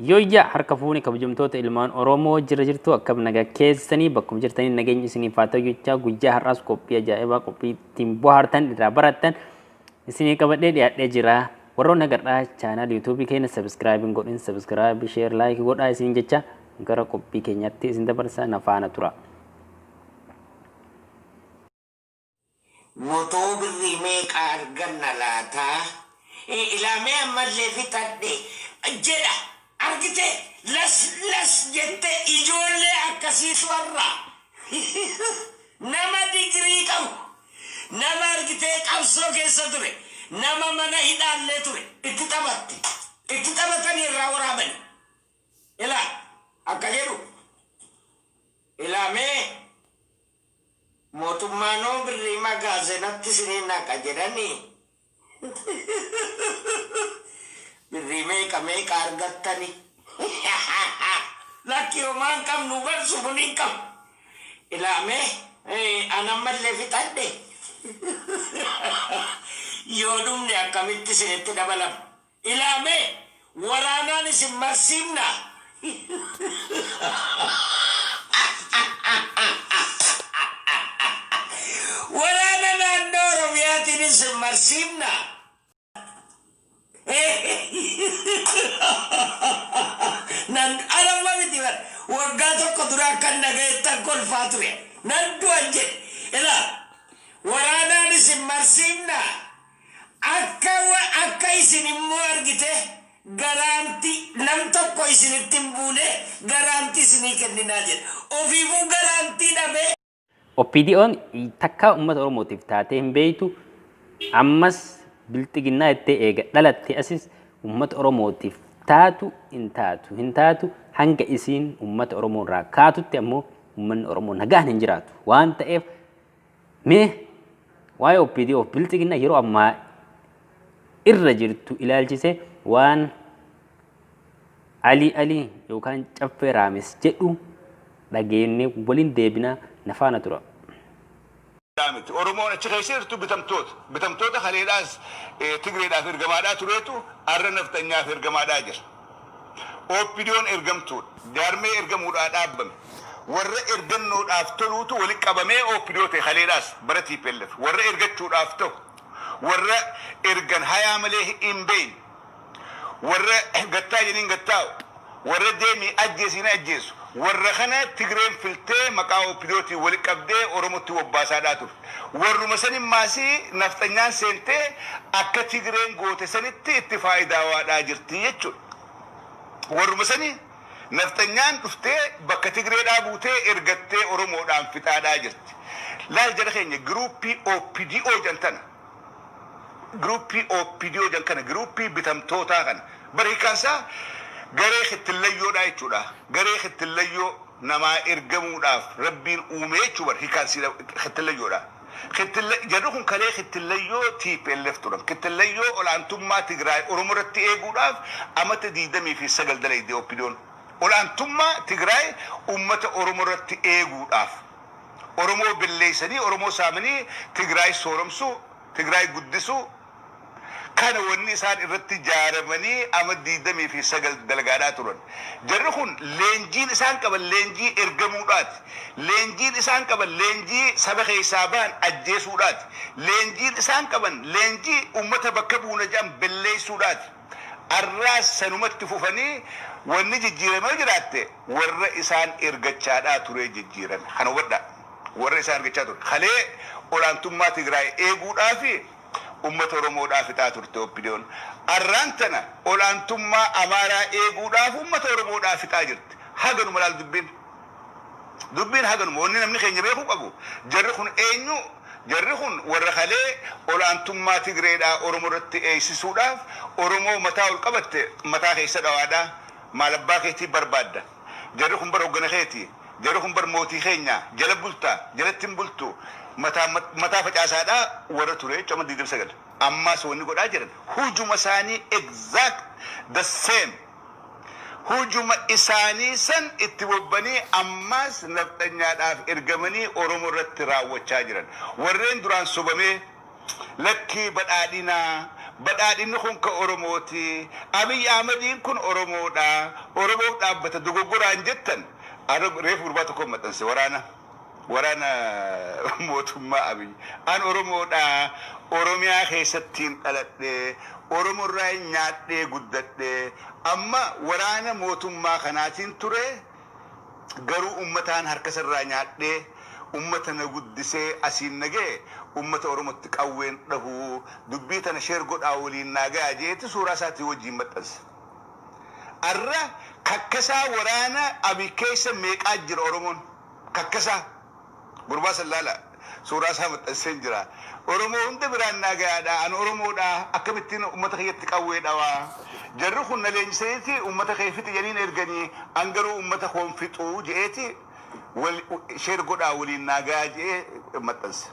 Yooyyaa harka fuune kabajamtoota ilmaan Oromoo jira jirtu akkam nagaa keessanii bakkuma jirtanii nageenyi isiniif haa ta'u jechaa guyyaa har'aas qophii ajaa'ibaa qophii ittiin bohaartan irraa barattan isinii qabadhee dhiyaadhee jira. Warroonni agarraa chaanaal yuutuubii keenya sabiskiraayibii hin godhin sabiskiraayibii sheer laayikii godhaa isiniin jecha gara qophii keenyaatti isin dabarsa na faana tura. Nutoo birrii meeqa arganna laata? Ilaa mee ammallee fixadhe jedha. Argitee las las jettee ijoollee akkasiitu har'a nama digirii qabu, nama argitee qabsoo keessa ture, nama mana hidhaallee ture itti taphatte. Itti taphatanii irraa waraabani. Ilaa akka jedhu ilaa mee Mootummaanoo birrii magaazenatti isinii naqa jedhanii? Birrii meeqa meeqa argattani? Lakki homaa hin qabnu bar sumunii hin qabu. Ilaa mee an ammallee fixadhe. Yoo dhumne akkamitti isinitti dabalama? Ilaa mee waraanaan isin marsiifnaa? Waraana naannoo Oromiyaatiin isin marsiifnaa? Nan anamma miti bar waggaa tokko dura akkan dhaga'ettan kolfaa ture. Nan du'an jedhe. Ilaa waraanaan isin marsiifnaa? Akka wa akka isin immoo argite garaanti nam tokko isinitti hin buune garaanti isinii kenninaa jedha. Ofiifuu garaantii dhabee. OPDOn takkaa uummata Oromootiif taatee hin beektu ammas bilxiginnaa jettee eega dhalatte asis uummata Oromootiif taatu hin taatu hin taatu hanga isiin uummata Oromoo irraa kaatutti ammoo uummanni Oromoo nagaan hin jiraatu waan ta'eef Mee waa'ee OPDO fi Bilxiginna yeroo ammaa irra jirtu ilaalchisee waan Alii Alii yookaan Caffee Raamis jedhu dhageennee waliin deebinaa na faana tura. miti. Oromoon achi keessa jirtu bitamtoota. Bitamtoota kaleedhaas Tigreedhaaf ergamaadhaa tureetu arra nafxanyaaf ergamaadhaa jira. OPDOn ergamtuudha. Jaarmee ergamuudhaa dhaabbame. Warra ergannoodhaaf toluutu wali qabamee OPDO ta'e kaleedhaas bara tplf. Warra ergachuudhaaf ta'u. Warra ergan hayaa malee hin beeyne. Warra gattaa jedhaniin gad taa'u. Warra deemii ajjeesi jedhanii ajjeesu. Warra kana Tigreen filtee maqaa OPDOtiin wali qabdee Oromotti bobbaasaadhaa turte. Warruma sanin maasii nafxanyaan seentee akka Tigreen goote sanitti itti faayidaawaadhaa jirti jechuudha. Warruma sani nafxanyaan dhuftee bakka Tigreedhaa buutee ergattee Oromoodhaan fixaadhaa jirti. Laal jara keenya giruuppii OPDO jedhan tana. Giruuppii OPDO jedhan kana giruuppii bitamtootaa kana. Bar hiikkaan isaa garee kittillayyoodhaa jechuudha. Garee kittillayyoo namaa ergamuudhaaf Rabbiin uumee jechuu bar hiikkaan isii kittillayyoodha. Kittilla jarri kun kalee kittillayyoo tplf turan. Kittillayyoo ol'aantummaa Tigraay Oromoo irratti eeguudhaaf amata 29 dalayde OPDOn. Ol'aantummaa Tigraay ummata Oromoo irratti eeguudhaaf. Oromoo belleeysanii, Oromoo saamanii Tigraay sooromsuu, Tigraay guddisuu, kana wanni isaan irratti jaaramanii ama 29 dalagaadhaa turan. Jarri kun leenjiin isaan qaban leenjii ergamuudhaati. Leenjiin isaan qaban leenjii saba keessaa bahan ajjeesuudhaati. Leenjiin isaan qaban leenjii ummata bakka buuna jedhan belleessuudhaati. Arraas sanumatti fufanii wanni jijjiirame yoo jiraatte warra isaan ergachaadhaa turee jijjiirame. Kana hubadhaa. Warra isaan ergachaa ture. Kalee olaantummaa Tigraay eeguudhaafi ummata Oromoodhaa fixaa turte OPDOn. Arraan tana ol'aantummaa Amaaraa eeguudhaaf ummata Oromoodhaa fixaa jirti. Haganuma laal dubbiin. Dubbiin haganuma. Wanni namni keenya beekuu qabu jarri kun eenyu? Jarri kun warra kalee ol'aantummaa Tigreedhaa Oromoo irratti eeysisuudhaaf Oromoo mataa ol qabatte mataa keessa dhawaadhaa maal abbaa keetii barbaadda? Jarri kun bar hoggana keeti. Jarri kun bar mootii keenya. Jala bulta, jalatti hin bultu. Mataa mataa facaasaadhaa warra ture jechuudha amma 29. Ammaas wanni godhaa jiran hujuma isaanii exact the same. Hujuma isaanii san itti bobbanii ammaas nafxanyaadhaaf ergamanii Oromoo irratti raawwachaa jiran. Warreen duraan sobamee lakkii badhaadhinaa, Badhaadhinni kun ka Oromooti. Abiy Ahmediin kun Oromoodha. Oromoof dhaabbata dogoggoraan jettan. Reefu gurbaa tokko maxxanse waraana. Waraana mootummaa Abiy. An Oromoodha. Oromiyaa keessattiin dhaladhe. Oromoorraa nyaadhee guddadhe. Amma waraana mootummaa kanaatiin ture. Garuu ummataan harka sirraa nyaadhee ummata na guddisee asiin nagee ummata Oromootti qawween dhahuu, dubbii tana share godhaa waliin naa gayaa jeeti suuraa isaatii wajjin maxxanse. Arra kakkasaa waraana Abiy keessa meeqaa jira Oromoon? Kakkasaa gurbaa san laala, suuraa isaa maxxanseen jira. Oromoo hunda biraan naa gayaadha. An Oromoodha. Akkamittiin ummata kiyyatti qawwee dhawaa? Jarri kun na leenjisaniiti ummata kee fixi jedhaniin erganii, an garuu ummata koon fixuu je'eeti wal share godhaa waliin naa gayaa je'ee maxxanse.